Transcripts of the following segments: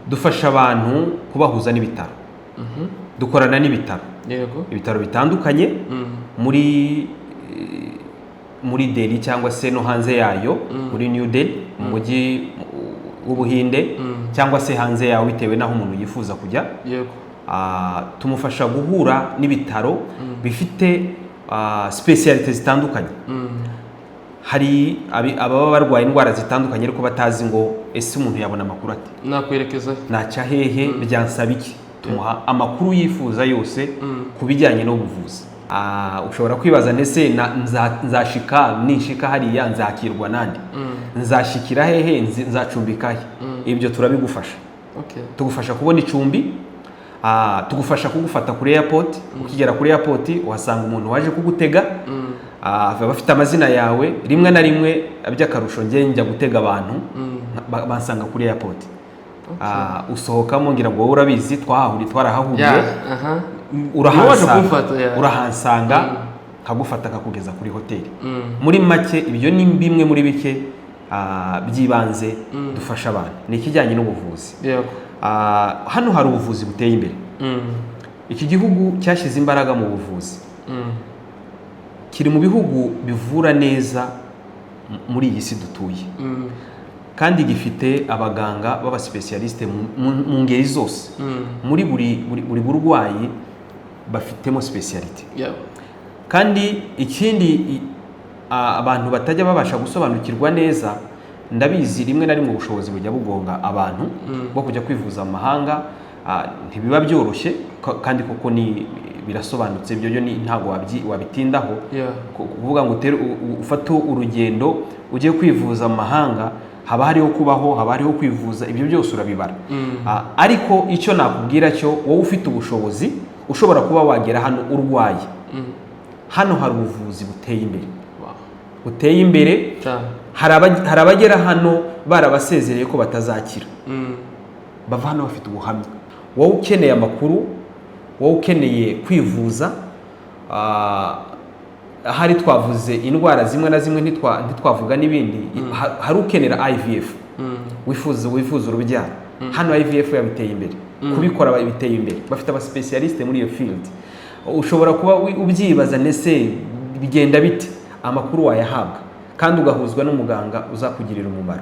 Dufasha abantu kubahuza n'ibitaro. Dukorana n'ibitaro, ibitaro bitandukanye muri Delhi cyangwa se no hanze yayo, muri New Delhi, mu mujyi w'Ubuhinde, cyangwa se hanze yawo, bitewe n'aho umuntu yifuza kujya. Tumufasha guhura n'ibitaro bifite spécialité zitandukanye. Hari ababa barwaye indwara zitandukanye ariko batazi ngo ese umuntu yabona amakuru ate? Nakwerekeza he? Naca hehe? Byansaba iki? Tumuha amakuru yifuza yose ku bijyanye n'ubuvuzi. Ushobora kwibaza ndetse nzashika, ninshika hariya nzakirwa nande? Nzashikira hehe? Nzacumbika he? Ibyo turabigufasha. Tugufasha kubona icumbi, tugufasha kugufata kuri airport. Ukigera kuri airport uhasanga umuntu waje kugutega. Baba bafite amazina yawe. Rimwe na rimwe, by'akarusho, njye njya gutega abantu, bansanga kuri airport. Usohokamo, ngira ngo wowe urabizi, twahahuriye, twarahahuriye. Yeah, aha. Waje Urahansanga, kumfata, yeah. urahansanga, nkagufata nkakugeza kuri hoteli. Muri make, ibyo ni bimwe muri bike by'ibanze dufasha abantu, ni ikijyanye n'ubuvuzi. Hano hari ubuvuzi buteye imbere. Iki gihugu cyashyize imbaraga mu buvuzi. Kiri mu bihugu bivura neza muri iyi si dutuye, kandi gifite abaganga b'aba spécialistes mu ngeri zose. Muri buri burwayi bafitemo spécialité. Kandi ikindi abantu batajya babasha gusobanukirwa neza, ndabizi, rimwe na rimwe ubushobozi bujya bugonga abantu bwo kujya kwivuza mu mahanga. Ntibiba byoroshye, kandi koko ni birasobanutse, ibyo byo ntabwo wabitindaho. Kuvuga ngo utere ufate urugendo ugiye kwivuza mu mahanga, haba hariho kubaho, haba hariho kwivuza, ibyo byose urabibara. Ariko icyo nakubwira cyo, wowe ufite ubushobozi, ushobora kuba wagera hano urwaye, hano hari ubuvuzi buteye imbere, buteye imbere. Cyane. Hari abagera hano barabasezereye ko batazakira, bava hano bafite ubuhamya. Wowe ukeneye amakuru, wowe ukeneye kwivuza, ahari twavuze indwara zimwe na zimwe, ntitwavuga n'ibindi. Hari ukenera IVF, wifuza urubyaro, hano IVF yabiteye imbere, kubikora biteye imbere, bafite aba spécialistes muri iyo field. Ushobora kuba ubyibaza, ndetse bigenda bite? Amakuru wayahabwa kandi ugahuzwa n'umuganga uzakugirira umumaro.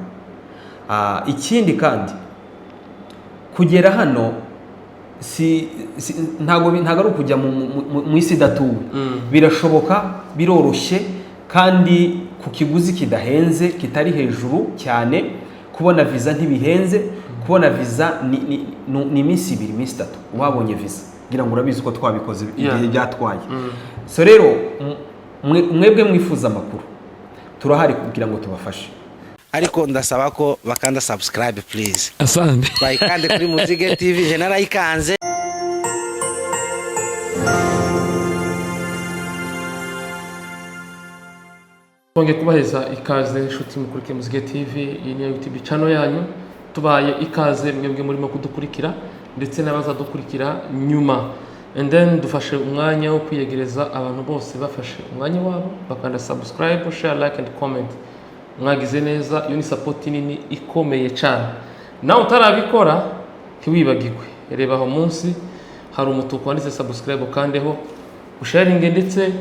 Ikindi kandi, kugera hano si ntabwo ari ukujya mu isi idatuwe. Birashoboka, biroroshye, kandi ku kiguzi kidahenze, kitari hejuru cyane. Kubona viza ntibihenze. Kubona viza ni iminsi 2, iminsi 3 wabonye viza. Ngira ngo urabizi ko twabikoze, igihe byatwaye. So rero mwebwe mwifuza amakuru, turahari kugira ngo tubafashe. Ariko ndasaba ko bakanda subscribe, please. Asante. Bayikande kuri Muzige TV, je narayikanze. Twongeye kubaheza ikaze, inshuti mukurikiye Muzige TV. Iyi ni YouTube channel yanyu. Tubaye ikaze mwebwe murimo kudukurikira ndetse n'abazadukurikira nyuma. And then dufashe umwanya wo kwiyegereza abantu bose bafashe umwanya wabo bakanda subscribe, share, like and comment. Mwagize neza, iyo ni support nini ikomeye cyane. Nawe utarabikora, ntiwibagirwe, reba aho munsi hari umutuku wanditse subscribe, ukandeho, usharinge ndetse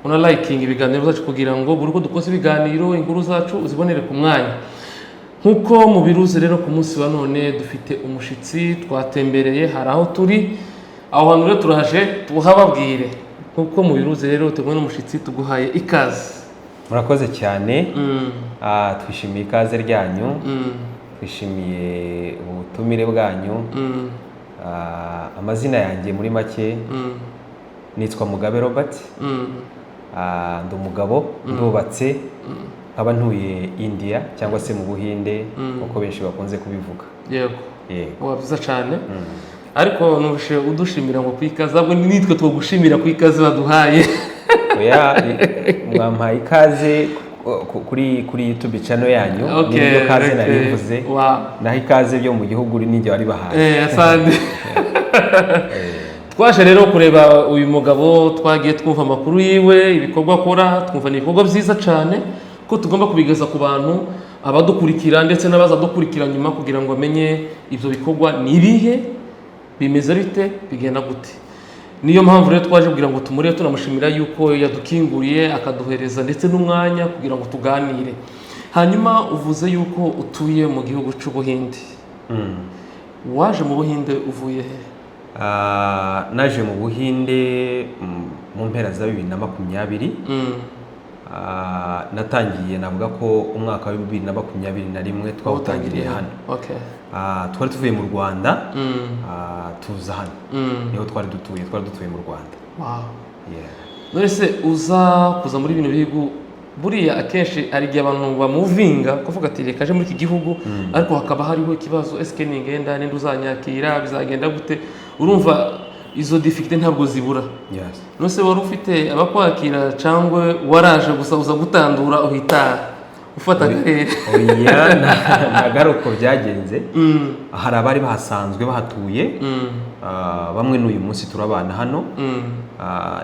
unalikinga ibiganiro byacu, kugira ngo buri uko dukoze ibiganiro, inkuru zacu uzibonere ku mwanya. Nk'uko mubiruzi rero, ku munsi wa none dufite umushitsi twatembereye. Hari aho turi, aho hantu rero turaje tuhababwire. Nk'uko mubiruzi rero, turi kumwe n'umushitsi, tuguhaye ikaze. Murakoze cyane. Twishimiye ikaze ryanyu, twishimiye ubutumire bwanyu. Amazina yanjye muri make nitwa Mugabe Robert. Ndi umugabo, ndubatse, nkaba ntuye India cyangwa se mu Buhinde, uko benshi bakunze kubivuga. Yego. Yego. Wa byiza cyane. Ariko nubushe udushimira ngo ku ikaze, ahubwo nitwe twogushimira ku ikaze baduhaye. Oya, mwampaye ikaze kuri YouTube channel yanyu. Niryo kaze nari mvuze. Naho ikaze byo mu gihugu ninjye waribahaye. Asante. Twaje rero kureba uyu mugabo, twagiye twumva amakuru yiwe, ibikorwa akora, twumva ni ibikorwa byiza cyane ko tugomba kubigeza ku bantu. Abadukurikira ndetse n'abazadukurikira nyuma, kugira ngo bamenye ibyo bikorwa ni ibihe, bimeze bite, bigenda gute. Niyo mpamvu rero twaje kugira ngo tumurebe, tunamushimira yuko yadukinguriye, akaduhereza ndetse n'umwanya kugira ngo tuganire. Hanyuma uvuze yuko utuye mu gihugu cy'Ubuhinde. Waje mu Buhinde uvuye he? Naje mu Buhinde mu mpera za 2020. Natangiye, navuga ko umwaka wa 2021 twawutangiriye hano. Twari tuvuye mu Rwanda, tuza hano. Niho twari dutuye, twari dutuye mu Rwanda. Yeah. None se uza kuza muri bino bihugu, buriya akenshi hari igihe abantu bamuvinga kuvuga ati reka aje muri iki gihugu, ariko hakaba hariho ikibazo: ese ningenda ninde uzanyakira, bizagenda gute? Urumva izo difficulté ntabwo zibura. Yes. None se wari ufite abakwakira, cyangwa waraje gusa uza gutandura uhita ufata akarere? Oya, ntabwo ari uko byagenze. Hari abari bahasanzwe bahatuye, bamwe n'uyu munsi turabana hano.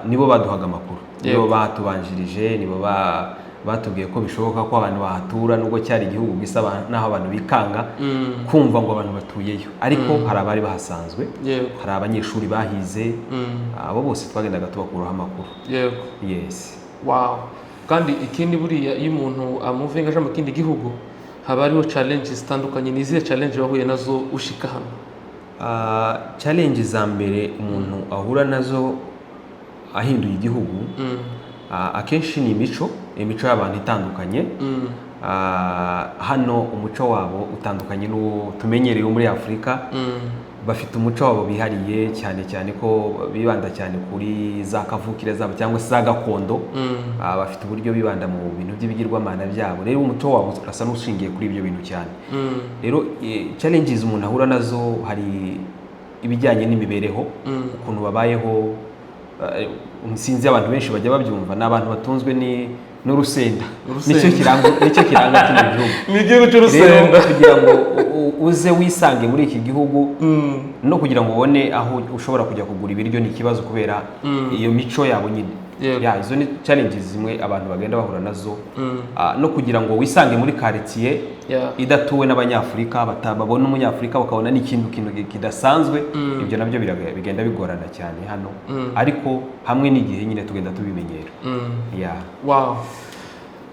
Nibo baduhaga amakuru, nibo batubanjirije, nibo batubwiye ko bishoboka ko abantu bahatura, nubwo cyari igihugu gisa n'aho abantu bikanga kumva ngo abantu batuyeyo, ariko hari abari bahasanzwe, hari abanyeshuri bahize, abo bose twagendaga tubakuraho amakuru. Yes. Wow. Kandi ikindi, buriya iyo umuntu amuvinga aje mu kindi gihugu haba hariho challenge zitandukanye. Ni izihe challenge wahuye nazo ushika hano? Challenge za mbere umuntu ahura nazo ahinduye igihugu, akenshi ni imico y'abantu itandukanye. Hano umuco wabo utandukanye n'uwo tumenyereye wo muri Afurika. Bafite umuco wabo bihariye, cyane cyane ko bibanda cyane kuri za kavukire zabo cyangwa se za gakondo. Bafite uburyo bibanda mu bintu by'ibigirwamana byabo. Rero umuco wabo urasa n'ushingiye kuri ibyo bintu cyane. Rero challenges umuntu ahura nazo, hari ibijyanye n'imibereho, ukuntu babayeho. Sinzi, abantu benshi bajya babyumva, ni abantu batunzwe n'urusenda. Urusenda. Nicyo kiranga kino gihugu. Ni igihugu Rero cy'urusenda. kugira ngo uze wisange muri iki gihugu no kugira ngo ubone aho ushobora kujya kugura ibiryo ni ikibazo, kubera iyo mico yabo nyine. Ya, izo ni challenges zimwe abantu bagenda bahura nazo. No kugira ngo wisange muri quartier idatuwe n'Abanyafurika, babona Umunyafurika bakabona n'ikintu kintu kidasanzwe, ibyo nabyo bigenda bigorana cyane hano, ariko hamwe n'igihe nyine tugenda tubimenyera. Yeah. Wow.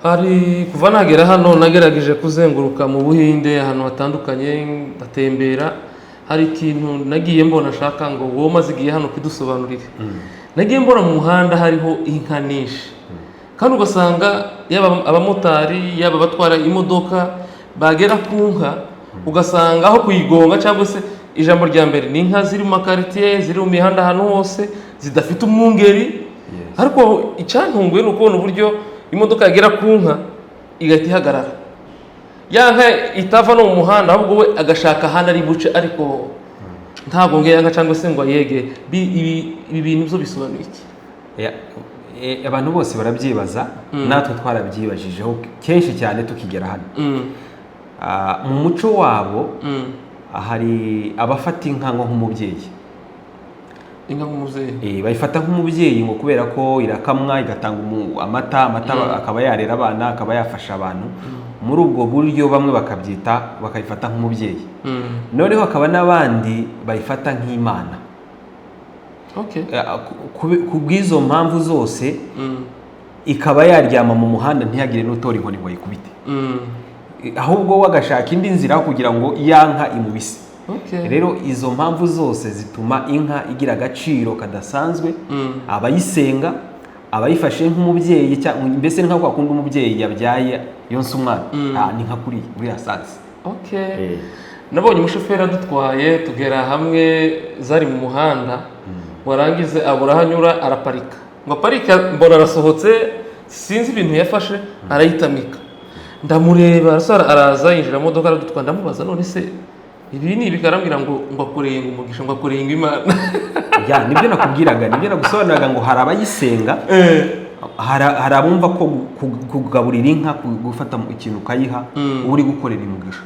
Hari kuva nagera hano, nagerageje kuzenguruka mu Buhinde ahantu hatandukanye, ndatembera. Hari ikintu nagiye mbona ashaka ngo wowe umaze igihe hano kidusobanurire. Nagiye mbona mu muhanda hariho inka nyinshi, kandi ugasanga yaba abamotari, yaba abatwara imodoka, bagera ku nka ugasanga aho kuyigonga, cyangwa se ijambo rya mbere ni inka ziri mu makaritsiye, ziri mu mihanda ahantu hose, zidafite umwungeri. Ariko icyantunguye ni ukubona uburyo imodoka yagera ku nka igahita ihagarara, ya nka itava no mu muhanda, ahubwo we agashaka ahandi ari buce, ariko ntagonge ya nka cyangwa se ngo ayege. Ibi bintu byo bisobanuye iki? Ya, abantu bose barabyibaza, natwe twarabyibajijeho kenshi cyane tukigera hano. Mu muco wabo hari abafata inka ngo nk'umubyeyi. Inka nk'umubyeyi. Bayifata nk'umubyeyi ngo kubera ko irakamwa, igatanga amata, amata akaba yarera abana, akaba yafasha abantu muri ubwo buryo. Bamwe bakabyita, bakayifata nk'umubyeyi. Noneho hakaba n'abandi bayifata nk'imana. Ku bw'izo mpamvu zose, ikaba yaryama mu muhanda ntihagire n'utora inkoni ngo ayikubite. Ahubwo we agashaka indi nzira kugira ngo ya nka imubise. Rero izo mpamvu zose zituma inka igira agaciro kadasanzwe. Abayisenga, abayifashe nk'umubyeyi, mbese ni nka kwa kundi umubyeyi yabyaye yonsa umwana. Ni nka kuriya muri asanze. Nabonye umushoferi adutwaye, tugera hamwe zari mu muhanda, warangize abura aho anyura, araparika. Ngo aparika mbona arasohotse, sinzi ibintu yafashe arayitamika. Ndamureba, arasara, araza yinjira mu modoka aradutwara. Ndamubaza: none se ibi ni ibi? Arambwira ngo akoreye ngo umugisha, ngo akoreye ngo Imana. Ya, nibyo nakubwiraga, nibyo nagusobanuriraga, ngo hari abayisenga, hari abumva ko kugaburira inka, gufata ikintu ukayiha, uba uri gukorera umugisha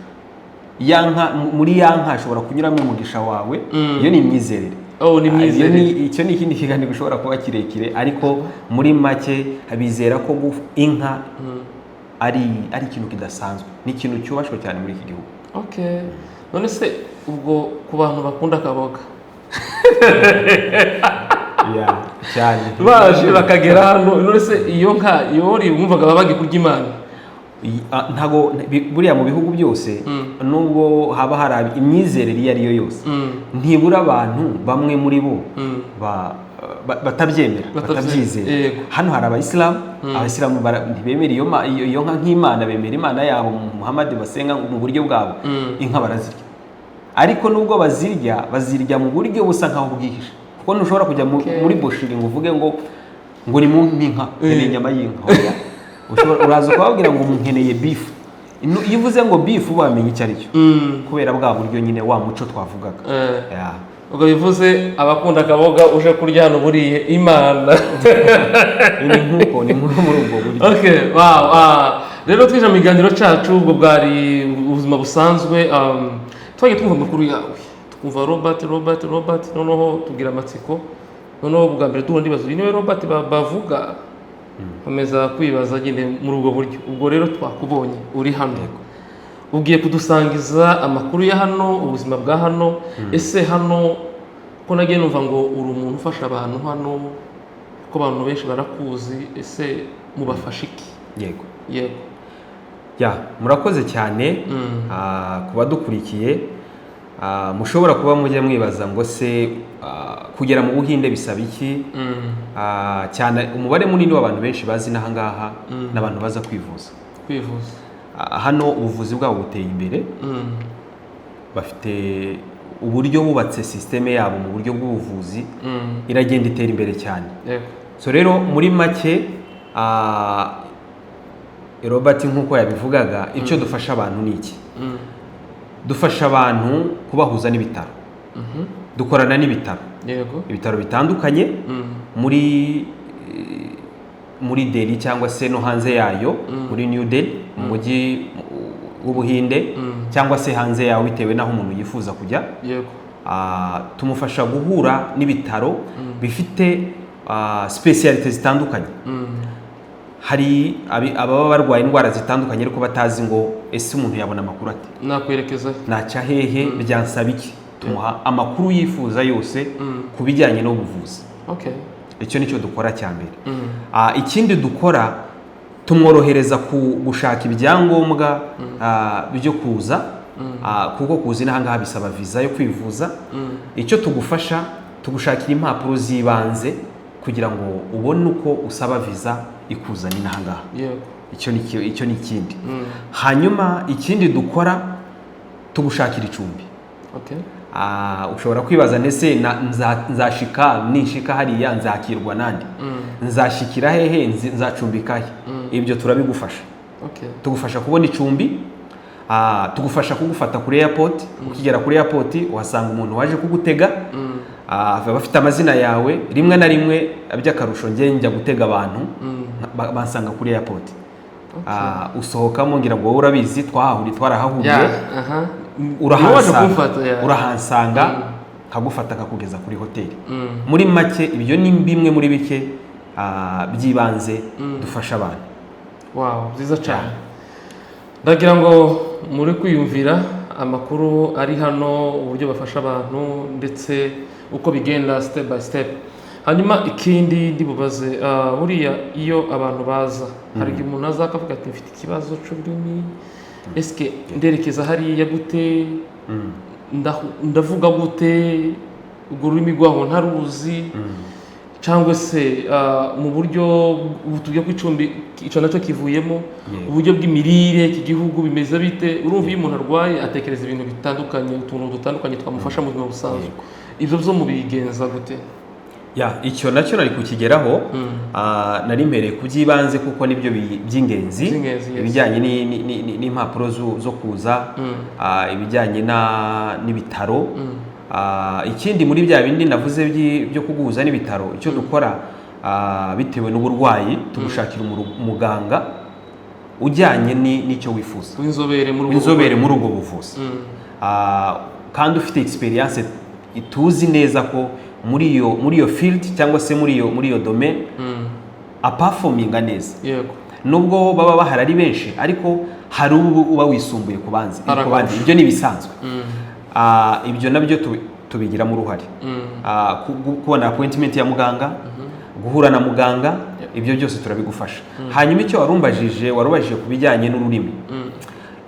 ya nka. Muri ya nka hashobora kunyuramo umugisha wawe. Iyo ni imyizerere. Oh, ni Iyo imyizerere. Icyo ni ikindi kiganiro gishobora kuba kirekire, ariko muri make bizera ko inka ari ikintu kidasanzwe, ni ikintu cyubashywe cyane muri iki gihugu. Okay, none se ubwo ku bantu bakunda akaboga Cyane. baje bakagera hano, none se iyo nka iyo wumvaga baba bagiye kurya Imana? Ntago buriya mu bihugu byose, nubwo haba hari imyizerere iyo ari yo yose, ntibura abantu bamwe muri bo batabyemera, batabyizera. Hano hari abayisilamu. Abayisilamu ntibemera iyo nka nk'imana, bemera imana yabo Muhammad basenga mu buryo bwabo. Inka barazirya, ariko nubwo bazirya, bazirya mu buryo busa nkaho bwihishe, kuko ntushobora kujya muri boucherie ngo uvuge ngo ni mu inka, nkeneye inyama y'inka. Oya. Uraza ukababwira ngo nkeneye beef. Iyo uvuze ngo beef, bamenya icyo ari cyo, kubera bwa buryo nyine, wa muco twavugaga. Yeah. Ubwo bivuze abakunda akaboga, uje kurya hano buriye Imana. Ni nk'uko, ni nko muri ubwo buryo. Okay, wow. Rero twinjira mu kiganiro cyacu, ubwo bwari ubuzima busanzwe. Twagiye twumva amakuru yawe, twumva Robert, Robert, Robert, noneho tugira amatsiko. Noneho bwa mbere duhura ndibaza, uyu niwe Robert bavuga? Nkomeza kwibaza nyine muri ubwo buryo. Ubwo rero twakubonye uri hano, ugiye kudusangiza amakuru ya hano, ubuzima bwa hano. Ese hano ko nagiye numva ngo uri umuntu ufasha abantu hano, ko abantu benshi barakuzi, ese mubafasha iki? Yego. Yego. Ya, murakoze cyane. Ku badukurikiye, mushobora kuba mujya mwibaza ngo se kugera mu Buhinde bisaba iki? Cyane umubare munini w'abantu benshi bazi n'aha ngaha ni abantu baza kwivuza. Kwivuza. Hano ubuvuzi bwabo buteye imbere. Bafite uburyo bubatse système yabo mu buryo bw'ubuvuzi, iragenda itera imbere cyane. So rero muri make, Robert nk'uko yabivugaga, icyo dufasha abantu ni iki? Dufasha abantu kubahuza n'ibitaro. Dukorana n'ibitaro, ibitaro bitandukanye muri Delhi cyangwa se no hanze yayo, muri New Delhi, mu mujyi w'Ubuhinde, cyangwa se hanze yawo bitewe n'aho umuntu yifuza kujya. Tumufasha guhura n'ibitaro bifite spécialité zitandukanye. Hari ababa barwaye indwara zitandukanye ariko batazi ngo ese umuntu yabona amakuru ate? Nakwerekeza. Naca hehe? Byansaba iki? Tumuha amakuru yifuza yose ku bijyanye n'ubuvuzi. Icyo nicyo dukora cya mbere. Ikindi dukora, tumworohereza ku gushaka ibyangombwa byo kuza, kuko kuza inaha ngaha bisaba viza yo kwivuza. Icyo tugufasha, tugushakira impapuro z'ibanze kugira ngo ubone uko usaba viza ikuzana inaha ngaha. Icyo ni ikindi. Hanyuma ikindi dukora, tugushakira icumbi. Ushobora kwibaza ndetse nzashika, ninshika hariya nzakirwa nande? Nzashikira hehe? Nzacumbika he? Ibyo turabigufasha. Tugufasha kubona icumbi, tugufasha kugufata kuri airport. Ukigera kuri airport uhasanga umuntu waje kugutega. Baba bafite amazina yawe. Rimwe na rimwe by'akarusho njye njya gutega abantu, bansanga kuri airport. Usohokamo, ngira ngo wowe urabizi, twahahuriye, twarahahuriye. Yeah, aha. Waje Urahansanga. kumfata, yeah. Urahansanga, nkagufata nkakugeza kuri hoteli. Muri make ibyo ni bimwe muri bike by'ibanze dufasha abantu. Wow, byiza cyane. Ndagira ngo muri kwiyumvira amakuru ari hano, uburyo bafasha abantu ndetse uko bigenda step by step. Hanyuma ikindi ndi bubaze, buriya iyo abantu baza, hari igihe umuntu aza akavuga ati mfite ikibazo cy'ururimi, eske nderekeza hariya gute? Ndavuga gute urwo rurimi rwaho ntaruzi? Cyangwa se mu buryo ubu tujya ku icumbi, icyo nacyo kivuyemo, uburyo bw'imirire, iki gihugu bimeze bite? Urumva iyo umuntu arwaye atekereza ibintu bitandukanye, utuntu dutandukanye twamufasha mu buzima busanzwe. Ibyo byo mubigenza gute? Ya, icyo nacyo nari kukigeraho. Nari mpereye ku by'ibanze kuko nibyo by'ingenzi. By'ingenzi, yes. Ibijyanye n'impapuro zo kuza, ibijyanye n'ibitaro. Ikindi muri bya bindi navuze byo kuguhuza n'ibitaro, icyo dukora, bitewe n'uburwayi, tugushakira umuganga ujyanye n'icyo wifuza, w'inzobere muri ubwo inzobere buvuzi. Muri ubwo buvuzi, kandi ufite experience, tuzi neza ko muri iyo field cyangwa se muri iyo domaine aperforminga neza. Nubwo baba bahari ari benshi, ariko hari ubu uba wisumbuye ku banzi Hari ku bandi. akarusho. Ibyo ni ibisanzwe. Ibyo nabyo tubigiramo uruhare. Kubona appointment ya muganga, guhura na muganga, ibyo byose turabigufasha. Hanyuma icyo warubajije ku bijyanye n'ururimi,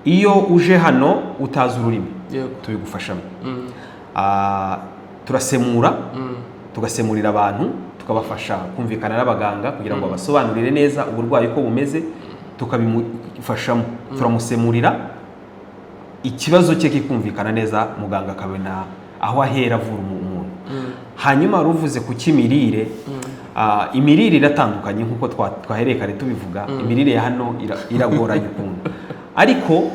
iyo uje hano utazi ururimi, tubigufashamo. Turasemura, tugasemurira abantu, tukabafasha kumvikana n'abaganga kugira ngo babasobanurire neza uburwayi uko bumeze. Tukabimufashamo, turamusemurira, ikibazo cye kikumvikana neza, muganga akabona aho ahera avura umuntu. Hanyuma wari uvuze ku cy'imirire. Imirire iratandukanye nk'uko twahereye kare tubivuga. Imirire ya hano iragoranye ukuntu, ariko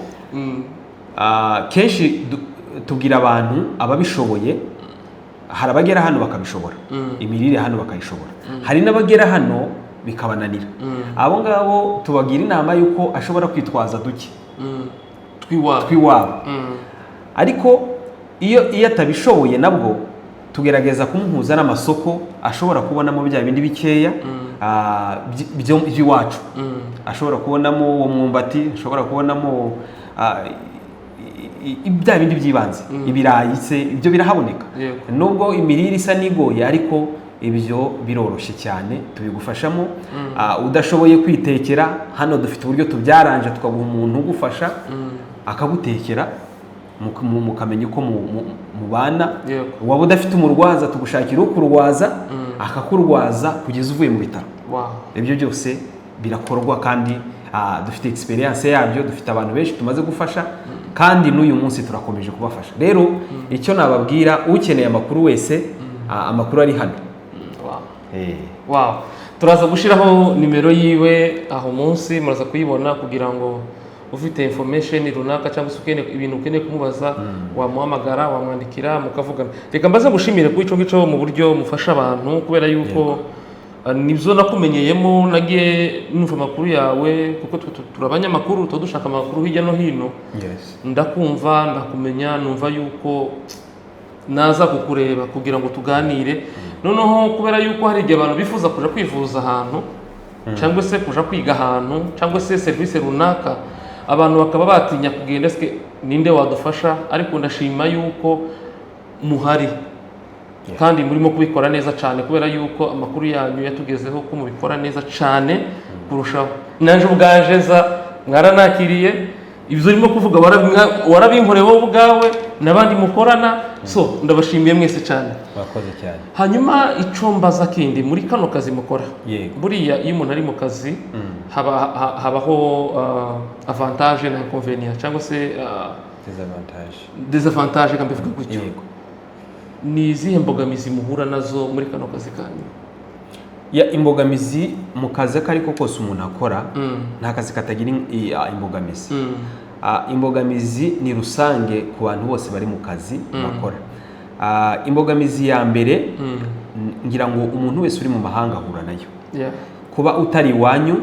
kenshi tubwira abantu ababishoboye. Hari abagera hano bakabishobora, imirire hano bakayishobora. Hari n'abagera hano bikabananira. Abo ngabo tubagira inama y'uko ashobora kwitwaza duke Twiwabo. tw'iwabo. Ariko iyo atabishoboye, nabwo tugerageza kumuhuza n'amasoko ashobora kubonamo bya bindi bikeya by'iwacu, ashobora kubonamo uwo mwumbati, ashobora kubonamo bya bindi by'ibanze, ibirayi se, ibyo birahaboneka. Nubwo imirire isa n'igoye, ariko ibyo biroroshye cyane, tubigufashamo. Udashoboye kwitekera, hano dufite uburyo tubyaranje, tukaguha umuntu ugufasha akagutekera, mukamenya uko mubana. Waba udafite umurwaza, tugushakira ukurwaza, akakurwaza kugeza uvuye mu bitaro. Ibyo byose birakorwa kandi dufite experience yabyo, dufite abantu benshi tumaze gufasha, kandi n'uyu munsi turakomeje kubafasha. Rero icyo nababwira, ukeneye amakuru wese, amakuru ari hano. Wow. Turaza gushyiraho nimero yiwe aho munsi, muraza kuyibona, kugira ngo ufite information runaka cyangwa se ukeneye ibintu ukeneye kumubaza, wamuhamagara, wamwandikira, mukavugana. Reka mbaze gushimire kuri icyo ngicyo mu buryo mufasha abantu, kubera yuko nibyo nakumenyeyemo. Nagiye numva amakuru yawe, kuko twe turi abanyamakuru, tuba dushaka amakuru hirya no hino. Ndakumva, ndakumenya, numva yuko naza kukureba kugira ngo tuganire noneho, kubera yuko hari igihe abantu bifuza kuja kwivuza ahantu, cyangwa se kuja kwiga ahantu, cyangwa se serivisi runaka, abantu bakaba batinya kugenda, ese ninde wadufasha? Ariko ndashima yuko muhari kandi murimo kubikora neza cyane, kubera yuko amakuru yanyu yatugezeho ko mubikora neza cyane kurushaho. Nanjye ubwaje nza, mwaranakiriye. Ibyo urimo kuvuga warabinkoreye wowe ubwawe n'abandi mukorana, so ndabashimiye mwese cyane. Murakoze cyane. Hanyuma icyo mbaza kindi, muri kano kazi mukora, buriya iyo umuntu ari mu kazi habaho avantage na inconvénient, cyangwa se Désavantage. désavantage, reka mbivuge gutyo. Ni izihe mbogamizi muhura nazo muri kano kazi kanyu? Ya, imbogamizi mu kazi ako ariko kose umuntu akora, nta kazi katagira imbogamizi. Imbogamizi ni rusange ku bantu bose bari mu kazi bakora. Imbogamizi ya mbere, ngira ngo umuntu wese uri mu mahanga ahura nayo, kuba utari iwanyu,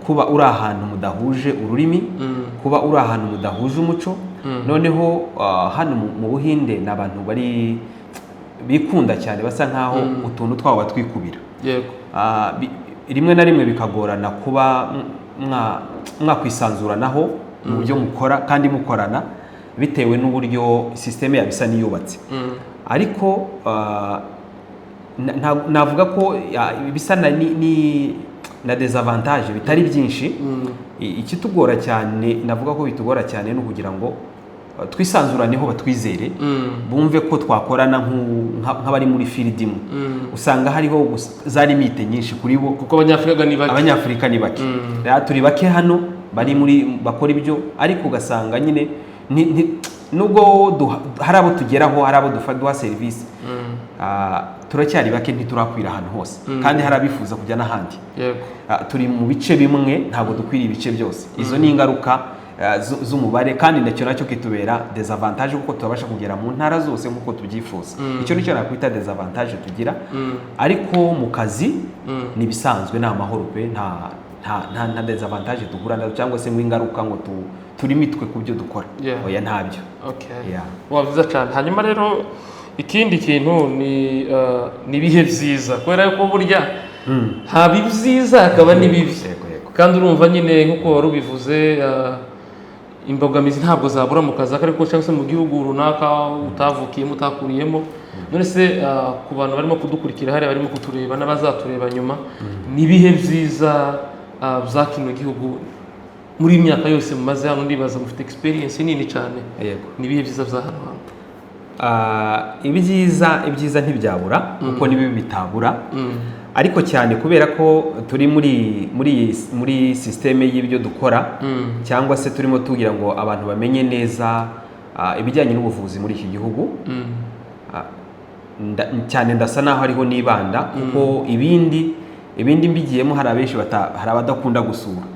kuba uri ahantu mudahuje ururimi, kuba uri ahantu mudahuje umuco. Noneho hano mu Buhinde ni abantu bari bikunda cyane, basa nkaho utuntu twabo batwikubira. Rimwe na rimwe bikagorana kuba mwakwisanzuranaho mu buryo mukora kandi mukorana, bitewe n'uburyo sisiteme yabo isa n'iyubatse. Ariko navuga ko bisa na, ni na désavantage bitari byinshi. Ikitugora cyane, navuga ko bitugora cyane, ni ukugira ngo twisanzuraneho, batwizere, bumve ko twakorana nk'abari muri field imwe. Usanga hariho za limite nyinshi kuri bo. Kuko Abanyafurika ni bake. Abanyafurika ni bake. Rero turi bake hano bari muri bakora ibyo, ariko ugasanga nyine nubwo hari abo tugeraho, hari abo duha serivisi, turacyari bake, ntiturakwira ahantu hose, kandi hari abifuza kujya n'ahandi. Turi mu bice bimwe, ntabwo dukwiriye ibice byose. Izo ni ingaruka z'umubare, kandi nacyo kitubera désavantage, kuko tubasha kugera mu ntara zose nk'uko tubyifuza. Icyo nicyo nakwita désavantage tugira. Ariko mu kazi ni ibisanzwe, ni amahoro pe. Nta désavantage duhura nazo, cyangwa se ngo ingaruka ngo turi mitwe ku byo dukora. Oya, ntabyo. Okay. Yeah. Wa, byiza cyane. Hanyuma rero ikindi kintu ni ibihe byiza, kubera yuko burya haba ibyiza hakaba n'ibibi. Yego. Kandi urumva nyine, nk'uko wari ubivuze, imbogamizi ntabwo zabura mu kazi ariko cyangwa se mu gihugu runaka utavukiyemo, utakuriyemo. None se ku bantu barimo kudukurikira hariya, barimo kutureba n'abazatureba nyuma, ni ibihe byiza bya kino gihugu muri iyi myaka yose mumaze hano? Ndibaza mufite experience nini cyane. Yego. Ni ibihe byiza bya hano hantu? Ibyiza ntibyabura kuko n'ibibi bitabura, ariko cyane kubera ko turi muri système y'ibyo dukora, cyangwa se turimo tugira ngo abantu bamenye neza ibijyanye n'ubuvuzi muri iki gihugu. Cyane ndasa naho ariho nibanda, kuko ibindi mbigiyemo hari abenshi hari abadakunda gusura.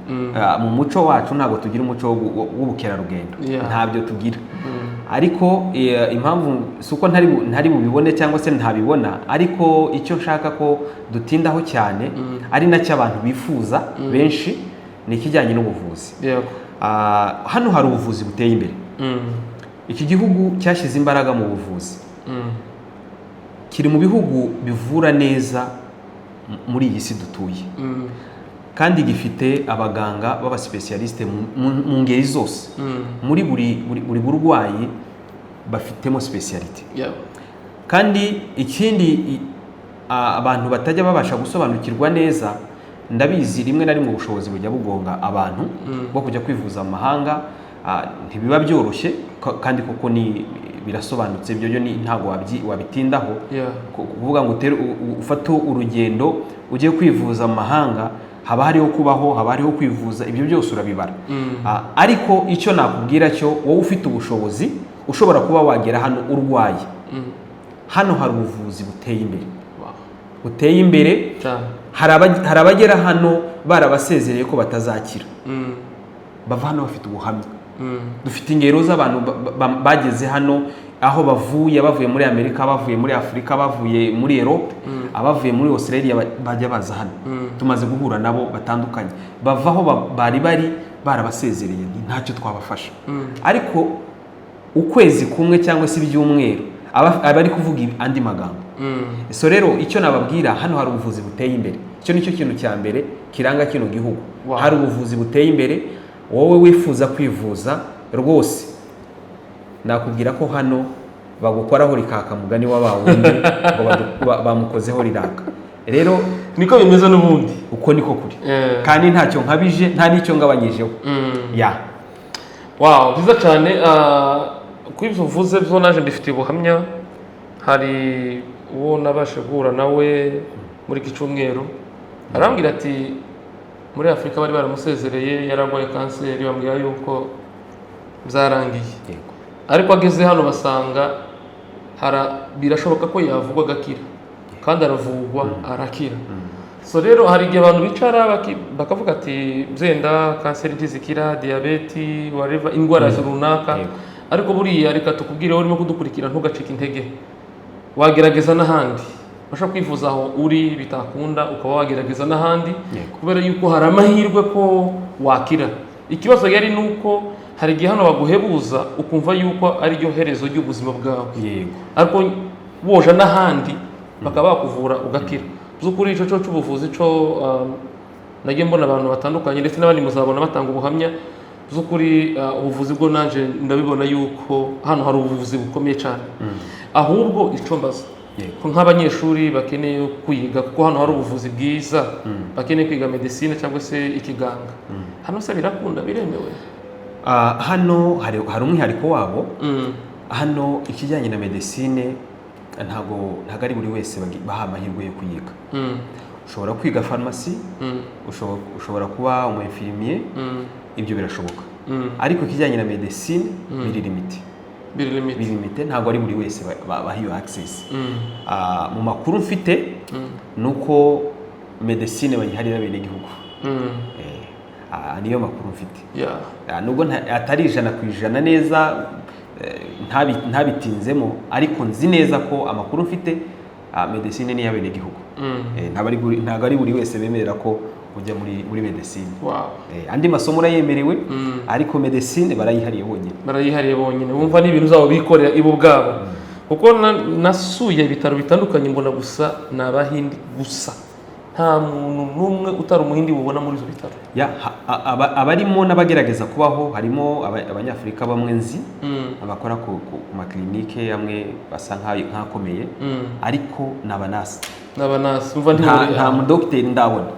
Mu muco wacu ntabwo tugira umuco w'ubukerarugendo. Ntabyo tugira, ariko impamvu si uko ntari bubibone cyangwa se ntabibona, ariko icyo nshaka ko dutindaho cyane, ari nacyo abantu bifuza benshi, ni ikijyanye n'ubuvuzi. Hano hari ubuvuzi buteye imbere. Iki gihugu cyashyize imbaraga mu buvuzi. Kiri mu bihugu bivura neza muri iyi si dutuye, kandi gifite abaganga b'aba spécialistes mu ngeri zose. Muri buri burwayi bafitemo spécialité. Kandi ikindi abantu batajya babasha gusobanukirwa neza, ndabizi rimwe na rimwe ubushobozi bujya bugonga abantu bwo kujya kwivuza mu mahanga, ntibiba byoroshye, kandi koko ni birasobanutse, ibyo byo ntabwo wabitindaho. Kuvuga ngo utere ufate urugendo ujye kwivuza mu mahanga, haba hariho kubaho, haba hariho kwivuza, ibyo byose urabibara. Ariko icyo nakubwira cyo, wowe ufite ubushobozi ushobora kuba wagera hano urwaye, hano hari ubuvuzi buteye imbere, buteye imbere. Cyane. Hari abagera hano barabasezereye ko batazakira, bava hano bafite ubuhamya. Dufite ingero z'abantu bageze hano aho bavuye, bavuye muri Amerika, bavuye muri Afurika, bavuye muri Europe, abavuye muri Australia, bajya baza hano. Tumaze guhura nabo batandukanye, bava aho bari bari barabasezereye, nti ntacyo twabafasha, ariko ukwezi kumwe cyangwa se ibyumweru aba ari kuvuga andi magambo. So rero icyo nababwira, hano hari ubuvuzi buteye imbere. Icyo nicyo kintu cya mbere kiranga kino gihugu. Hari ubuvuzi buteye imbere. Wowe wifuza kwivuza rwose, nakubwira ko hano bagukoraho rikaka, mugani wa wundi ngo bamukozeho riraka. Rero Niko bimeze n'ubundi. Uko niko kuri, kandi ntacyo nkabije, nta n'icyo ngabanyijeho ya. Wow, byiza cyane. Kuri ibyo uvuze byo naje mbifitiye ubuhamya. Hari uwo nabashe guhura nawe muri iki cyumweru, arambwira ati muri Afurika bari baramusezereye, yararwaye kanseri, bambwira yuko byarangiye, ariko ageze hano basanga birashoboka ko yavugwa agakira, kandi aravugwa arakira. So rero hari igihe abantu bicara bakavuga ati byenda kanseri ntizikira, diyabeti, whatever, indwara runaka. Ariko buriya reka tukubwire, wowe urimo kudukurikira, ntugacike intege. Wagerageza n'ahandi, ushobora kwivuza aho uri bitakunda ukaba wagerageza n'ahandi, kubera yuko hari amahirwe ko wakira. Ikibazo yari ni uko hari igihe hano baguhebuza ukumva yuko ari ryo herezo ry'ubuzima bwawe, ariko woja n'ahandi bakaba bakuvura ugakira. By'ukuri icyo cyo cy'ubuvuzi cyo nagiye mbona abantu batandukanye, ndetse n'abandi muzabona batanga ubuhamya. By'ukuri ubuvuzi bwo nanje ndabibona yuko hano hari ubuvuzi bukomeye cyane. Ahubwo icyo mbaza, ko nk'abanyeshuri bakeneye kwiga, kuko hano hari ubuvuzi bwiza, bakeneye kwiga medicine cyangwa se ikiganga, hano se birakunda, biremewe? Hano hari umwihariko wabo. Hano ikijyanye na medicine ntabwo ari buri wese baha amahirwe yo kuyiga. Ushobora kwiga farumasi, ushobora kuba umu infirmier, ibyo birashoboka, ariko ikijyanye na medicine biri limité. Biri limité. Biri limité, ntabwo ari buri wese baha iyo access. Mu makuru mfite ni uko medicine bayiharira abenegihugu. Niyo makuru mfite. Nubwo atari 100% neza, ntabitinzemo, ariko nzi neza ko amakuru mfite, medicine ni iy'abenegihugu. Ntabwo ari buri wese bemerera ko ujya muri medicine. Andi masomo urayemerewe, ariko medicine barayihariye bonyine. Barayihariye bonyine. Wumva ni ibintu zabo bikorera ibo ubwabo, kuko nasuye ibitaro bitandukanye mbona gusa ni Abahindi gusa. Nta muntu n'umwe utari Umuhindi bubona muri ibyo bitaro. Ya, abarimo n'abagerageza kubaho. Harimo Abanyafurika bamwe nzi abakora ku makilinike amwe basa nk'akomeye, ariko ni aba nurse. N'aba nurse, umva. Nta mudogiteri ndabona.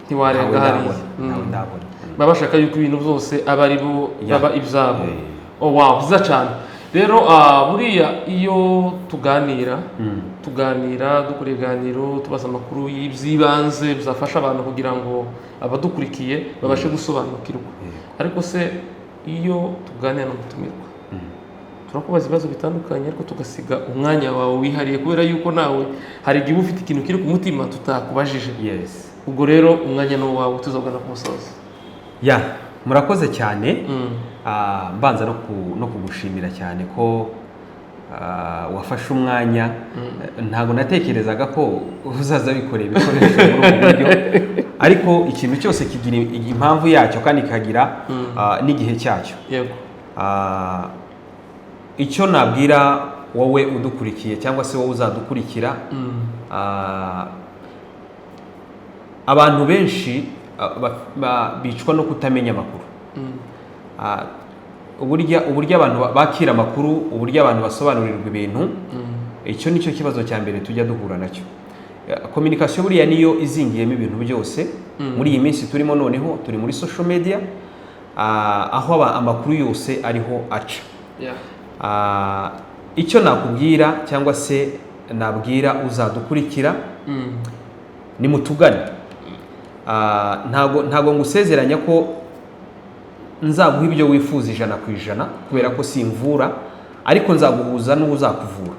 Ntiwarenga Ntawe hariya. ndabona, ntawe ndabona. Baba bashaka yuko ibintu byose aba ari bo baba ibyabo. Oh wow, byiza cyane. Rero buriya iyo tuganira, tuganira, dukora ibiganiro, tubaza amakuru y'iby'ibanze byafasha abantu kugira ngo abadukurikiye babashe gusobanukirwa. Ariko se iyo tuganira n'umutumirwa, turakubaza ibibazo bitandukanye, ariko tugasiga umwanya wawe wihariye, kubera yuko nawe hari igihe uba ufite ikintu kiri ku mutima tutakubajije. Ubwo rero umwanya ni uwawe, tuzagana ku musozo. Ya, murakoze cyane. Mbanza no kugushimira cyane ko wafashe umwanya. Ntabwo natekerezaga ko uzaza wikoreye ibikoresho muri ubu buryo, ariko ikintu cyose kigira impamvu yacyo kandi kikagira n'igihe cyacyo. Icyo nabwira wowe udukurikiye cyangwa se wowe uzadukurikira, abantu benshi bicwa no kutamenya amakuru. Uburyo abantu bakira amakuru, uburyo abantu basobanurirwa ibintu, icyo ni cyo kibazo cya mbere tujya duhura nacyo. Communication buriya niyo izingiyemo ibintu byose. Muri iyi minsi turimo noneho, turi muri social media, aho amakuru yose ariho aca. Icyo nakubwira cyangwa se nabwira uzadukurikira, ni mutugane. Ntago ngusezeranya ko nzaguha ibyo wifuza 100%, kubera ko simvura, ariko nzaguhuza n'uwo uzakuvura.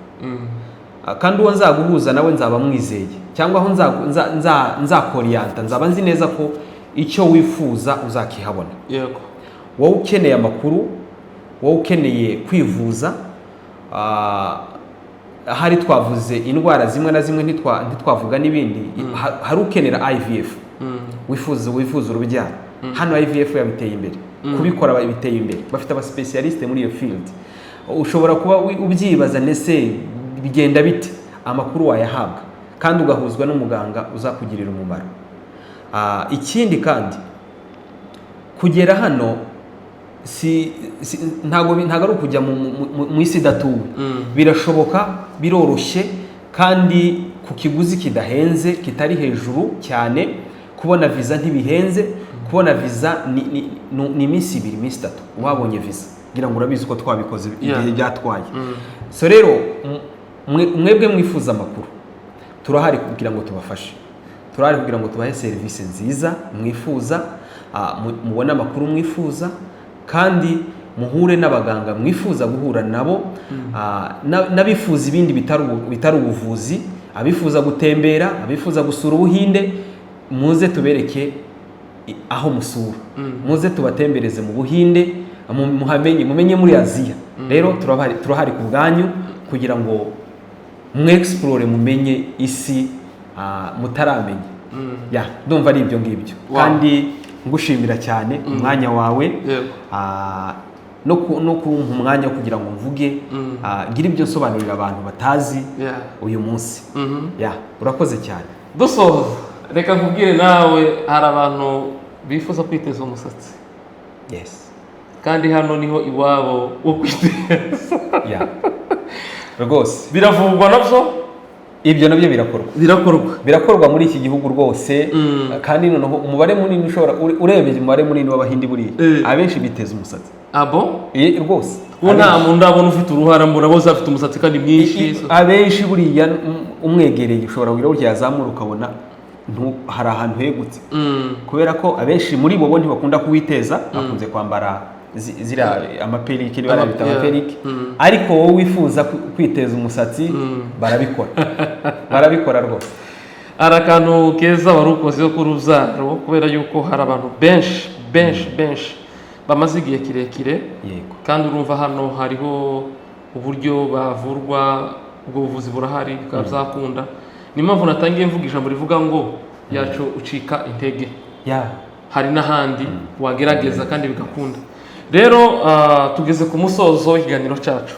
Kandi uwo nzaguhuza nawe nzaba mwizeye, cyangwa aho nzakoriyanta, nzaba nzi neza ko icyo wifuza uzakihabona. Wowe ukeneye amakuru, wowe ukeneye kwivuza, ahari twavuze indwara zimwe na zimwe, ntitwavuga n'ibindi. Hari ukenera IVF, wifuza urubyaro, hano IVF yabiteye imbere, kubikora biteye imbere, bafite aba spécialiste muri iyo field. Ushobora kuba ubyibaza, nese bigenda bite? Amakuru wayahabwa kandi ugahuzwa n'umuganga uzakugirira umumaro. Ikindi kandi, kugera hano si ntago ari ukujya mu isi idatuwe. Birashoboka, biroroshye, kandi ku kiguzi kidahenze, kitari hejuru cyane. Kubona viza ntibihenze. Kubona viza ni iminsi 2, iminsi 3 wabonye viza. Ngira ngo urabizi ko twabikoze, igihe byatwaye. So rero mwebwe mwifuza amakuru, turahari kugira ngo tubafashe, turahari kugira ngo tubahe serivisi nziza mwifuza, mubone amakuru mwifuza, kandi muhure n'abaganga mwifuza guhura nabo. N'abifuza ibindi bitari ubuvuzi, abifuza gutembera, abifuza gusura Ubuhinde, muze tubereke aho musura, muze tubatembereze mu Buhinde, muhamenye, mumenye muri Aziya. Rero turahari ku bwanyu kugira ngo mwexplore, mumenye isi mutaramenya. Ya, ndumva ari ibyo ngibyo. Kandi ngushimira cyane umwanya wawe, no kumpa umwanya wo kugira ngo mvuge, ngire ibyo nsobanurira abantu batazi uyu munsi. Ya, urakoze cyane. Dusoza, reka nkubwire nawe, hari abantu bifuza kwiteza umusatsi, kandi hano niho iwabo wo kwiteza. Ya, rwose. Biravurwa nabyo? Ibyo nabyo birakorwa. Birakorwa. Birakorwa muri iki gihugu rwose. Kandi noneho umubare munini ushobora urebye umubare munini w'Abahindi buriya, abenshi biteza umusatsi. Abo? Rwose. Uwo nta muntu ndabona ufite uruhara, mbona bose bafite umusatsi kandi mwinshi. Abenshi buriya umwegereye ushobora kugira gutya yazamura ukabona hari ahantu hegutse, kubera ko abenshi muri bo ntibakunda kuwiteza, bakunze kwambara ziriya ama perruque, niba barabita ama perruque. Ariko wowe wifuza kwiteza umusatsi, barabikora, barabikora rwose. Hari akantu keza wari ukoze ku rubyaro, kubera yuko hari abantu benshi benshi benshi bamaze igihe kirekire, kandi urumva hano hariho uburyo bavurwa, ubwo buvuzi burahari, bikaba byakunda. Niyo mpamvu natangiye mvuga ijambo rivuga ngo yacu ucika intege, hari n'ahandi wagerageza kandi bigakunda. Rero tugeze ku musozo w'ikiganiro cyacu.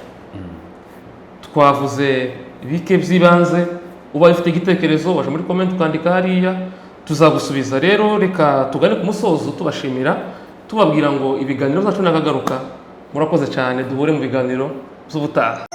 Twavuze bike by'ibanze. Ubaye ufite igitekerezo, waje muri comment ukandika hariya. Tuzagusubiza. Rero reka tugane ku musozo, tubashimira, tubabwira ngo ibiganiro byacu nakagaruka. Murakoze cyane, duhure mu biganiro by'ubutaha.